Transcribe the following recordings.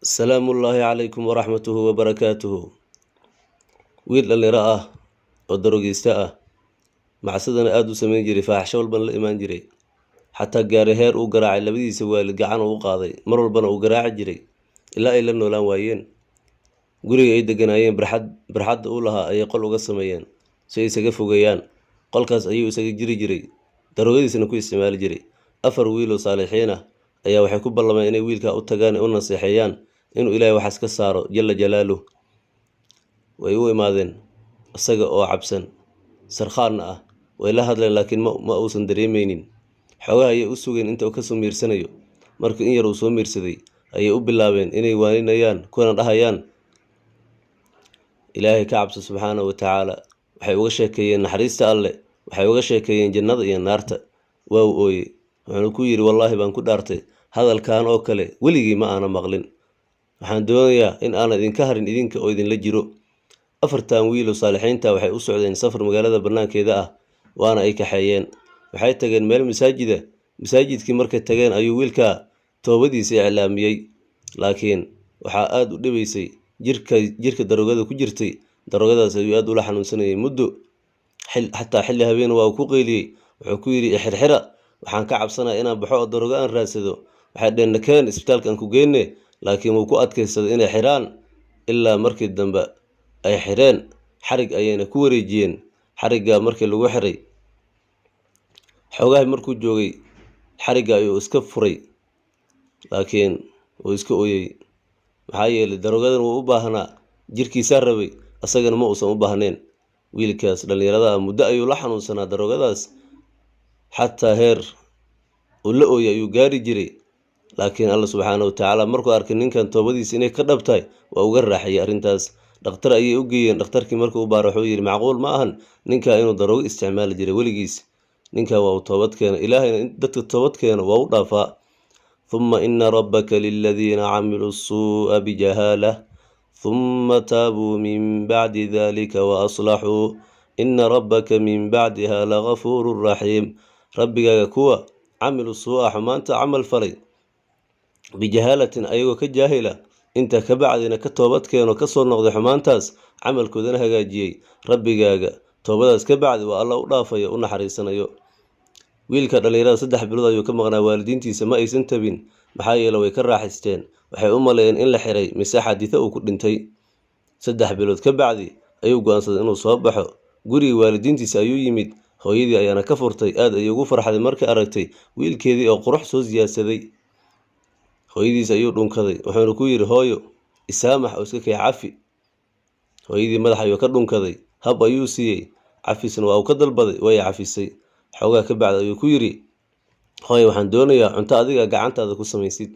Salaamullaahi calaykum waraxmatuhu wabarakaatuhu. Wiil dhallinyaro ah oo darogeysta ah, macsadana aada u samayn jiray, faaxisho walbana la imaan jiray, xataa gaari heer uu garaacay labadiisa waalid, gacan uu u qaaday, mar walbana uu garaaci jiray ilaa ay la noolaan waayeen. Guriga ay deganaayeen barxad barxadda uu lahaa ayay qol uga sameeyeen si ay isaga fogeeyaan. Qolkaas ayuu isaga jiri jiray, daroogadiisana ku isticmaali jiray. 4 wiil oo saalixiin ah ayaa waxay ku ballameen inay wiilkaa u tagaan ee u naseexeeyaan inuu Ilaahay waxaas ka saaro jalla jalaaluh. Way u imaadeen isaga oo cabsan, sarkhaanna ah. Way la hadleen, laakiin ma uusan dareemeynin. Xoogaha ayay u sugeen inta uu kasoo miirsanayo. Markii in yar uu soo miirsaday ayay u bilaabeen inay waaninayaan, kuna dhahayaan: "Ilaahay ka cabso subxaanahu wa tacaala." Waxay uga sheekeeyeen naxariista Alle, waxay uga sheekeeyeen jannada iyo naarta. Waa uu ooyey, wuxuuna ku yidhi: "Wallaahi baan ku dhaartay, hadalkan oo kale weligii ma aana maqlin. Waxaan doonayaa in aanan idinka harin idinka oo idinla jiro." 4tan wiiloo saalixiinta waxay u socdeen safar magaalada bannaankeeda ah, waana ay kaxeeyeen. Waxay tageen meel masaajida. Masaajidkii markay tageen ayuu wiilkaa toobadiisa iclaamiyey, laakiin waxaa aada u dhibaysay jirka daroogada ku jirtay. Daroogadaas ayuu aada ula xanuunsanayay muddo, xataa xilli habeen waa uu ku qeyliyey. Wuxuu ku yidhi: "Ixirxira, waxaan ka cabsanaya inaan baxo oo daroogo aan raadsado." Waxay dheheen: "Nakeen isbitaalka aan ku geyne." Laakiin wuu ku adkaysaday inay xiraan, ilaa markii dambe ay xireen, xarig ayayna ku wareejiyeen. Xariggaa markii lagu xiray, xoogahay markuu joogay xarigga ayuu iska furay, laakiin wuu iska ooyey, maxaa yeelay daroogadan wuu u baahnaa, jirkiisaa rabay, asagana ma uusan u baahnayn. Wiilkaas dhallinyarada ah muddo ayuu la xanuunsanaa daroogadaas, xataa heer uu la ooyay ayuu gaari jiray. Laakiin Alla subxaana wa tacaala markuu arkay ninkan toobadiisa inay ka dhab tahay, waa uga raaxiyey arrintaas. Dhakhtar ayay u geeyeen. Dhakhtarkii markuu u baaro wuxuu yidhi: "Macquul ma ahan ninkaa inuu daroogo isticmaali jiray weligiis. Ninkan waa uu toobad keenay, Ilaahayna dadka toobad keeno waa u dhaafaa." Thumma ina rabbaka liladiina camiluu suu'a bijahaalah thumma taabuu min bacdi dalika wa aslaxuu ina rabbaka min bacdiha lagafuurun raxiim. Rabbigaaga kuwa camilu suu'a, xumaanta camal falay, bijahaalatin, ayagoo ka jaahila, intaa ka bacdina ka toobad keeno, kasoo noqday xumaantaas, camalkoodana hagaajiyey, Rabbigaaga toobadaas ka bacdi waa Alla u dhaafayo, u naxariisanayo. Wiilka dhallinyarada 3 bilood ayuu ka maqnaa waalidiintiisa. Ma aysan tabin, maxaa yeele way ka raaxaysteen. Waxay u maleeyeen in la xiray mise xaaditho uu ku dhintay. 3 bilood ka bacdi ayuu go'aansaday inuu soo baxo. Gurigii waalidiintiisa ayuu yimid. Hooyadii ayaana ka furtay. Aad ayay ugu farxday markay aragtay wiilkeedii oo qurux soo siyaadsaday. Hooyadiis ayuu dhunkaday, wuxuuna ku yidhi: "Hooyo, isaamax oo iska kay cafi." Hooyadii madax ayuu ka dhunkaday, hab ayuu siiyey, cafisna waa uu ka dalbaday. Way cafisay. Xoogaa ka bacdi ayuu ku yidhi: "Hooyo, waxaan doonayaa cunto adiga gacantaada ku samaysid."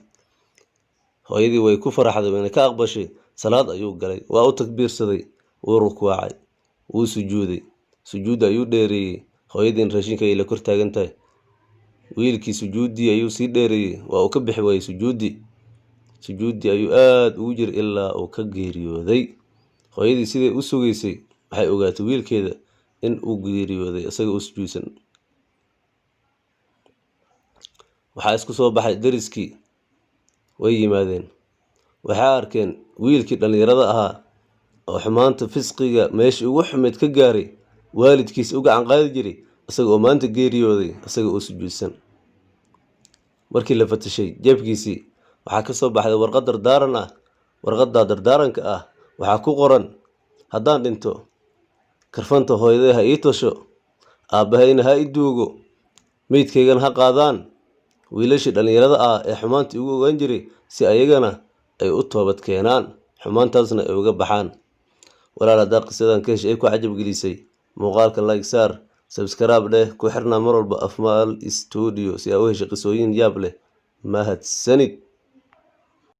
Hooyadii way ku faraxday, wayna ka aqbashay. Salaad ayuu galay, waa u takbiirsaday, wuu rukuucay, wuu sujuuday, sujuudda ayuu dheereeyey. Hooyadiin raashinka ayay la kor taagan tahay. Wiilkii sujuuddii ayuu sii dheereeyey, waa uu ka bixi waayey sujuuddii. Sujuuddii ayuu aada ugu jiray ilaa uu ka geeriyooday. Hooyadii siday u sugaysay waxay ogaatay wiilkeeda in uu geeriyooday isaga u sujuudsan. Waxaa isku soo baxay deriskii, way yimaadeen. Waxay arkeen wiilkii dhallinyarada ahaa oo xumaanta, fisqiga meeshii ugu xumeyd ka gaaray, waalidkiisa u gacan qaadi jiray, isaga oo maanta geeriyooday isaga oo sujuudsan. Markii la fatashay jeebkiisii, waxaa ka soo baxday warqad dardaaran ah. Warqaddaa dardaaranka ah waxaa ku qoran: "Haddaan dhinto, karfanta hooyaday ha ii tosho, aabbahayna ha i duugo, meydkaygana ha qaadaan wiilashii dhallinyarada ah ee xumaanta igu ogaan jiray, si ayagana ay u toobad keenaan, xumaantaasna ay uga baxaan." Walaal, haddaa qisadan ka heshay ay ku cajab gelisay, muuqaalka like saar, subscribe dheh, ku xirnaa mar walba Afmaal Studio si aa u heshay qisooyin yaab leh. Mahadsanid.